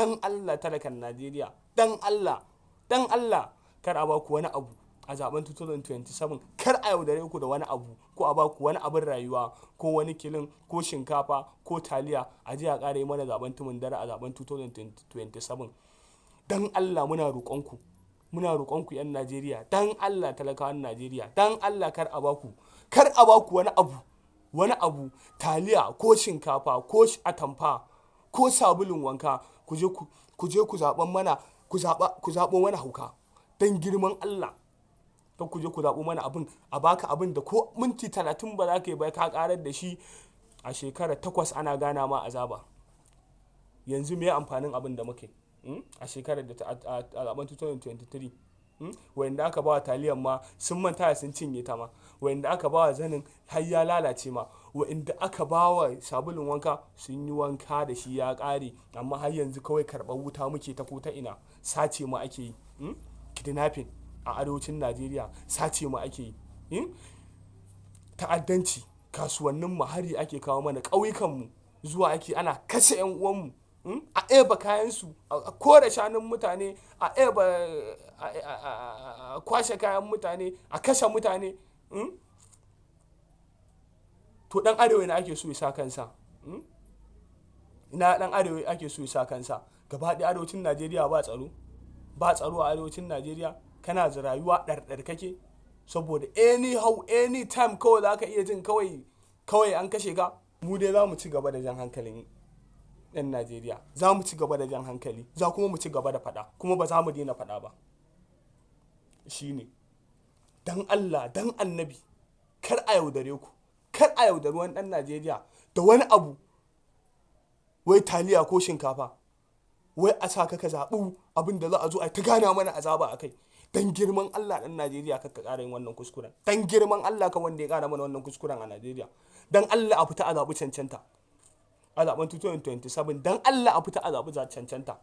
Dan Allah, talakan Najeriya, dan Allah, dan Allah, kar a baku wani abu a zaben 2027. Kar a yaudare ku da wani abu, ko a baku wani abin rayuwa, ko wani kilin, ko shinkafa, ko taliya, a je a ƙara yi mana zaben tumun dare a zaben 2027. Dan Allah muna roƙonku, muna roƙonku 'yan Najeriya, dan Allah, talakawan Najeriya, dan Allah, kar a baku, kar a baku wani abu, wani abu, taliya ko shinkafa ko atamfa ko sabulun wanka, ku je ku zaɓan mana, ku zaɓa, ku zaɓo mana hauka. Dan girman Allah, kar ku je ku zaɓo mana abin, a baka abin da ko minti 30 ba za ka yi ba ka ƙarar da shi, a shekara 8 ana gana ma azaba. Yanzu me amfanin abin da muke a shekarar da ta a zaben 2023? Wanda aka bawa taliyan ma sun manta sun cinye ta ma, wanda aka bawa zanin har ya lalace ma, wanda aka bawa sabulun wanka sun yi wanka da shi ya ƙare, amma har yanzu kawai karɓar wuta muke ta ko ta ina. Sace mu ake yi, kidnapping a arewacin Najeriya, sace mu ake yi, ta'addanci, kasuwannin mu hari ake kawo mana, ƙauyukan mu zuwa ake ana kashe 'yan uwanmu, a eba kayansu, a kore shanun mutane, a eba, a kwashe kayan mutane, a kashe mutane. To, dan Arewa ina ake so ya sa kansa? Ina dan Arewa ake so ya sa kansa? Gaba ɗaya arewacin Najeriya ba tsaro, ba tsaro a arewacin Najeriya. Kana rayuwa ɗarɗar kake, saboda anyhow, anytime kawai za ka iya jin kawai kawai an kashe ka. Mu dai za mu ci gaba da jan hankalin 'yan Najeriya, za mu ci gaba da jan hankali, za kuma mu ci gaba da faɗa, kuma ba za mu daina faɗa ba. Shine, dan Allah, dan Annabi, kar a yaudare ku, kar a yaudari wani ɗan Najeriya da wani abu, wai taliya ko shinkafa, wai a sa ka zaɓi abin da za a zo a ta gana mana azaba a kai. Dan girman Allah, ɗan Najeriya, kar ka ƙara yin wannan kuskuren. Dan girman Allah, ka wanda ya ƙara mana wannan kuskuren a Najeriya. Dan Allah, a fita a zaɓi cancanta a zaɓen 2027. Dan Allah, a fita a zaɓi cancanta.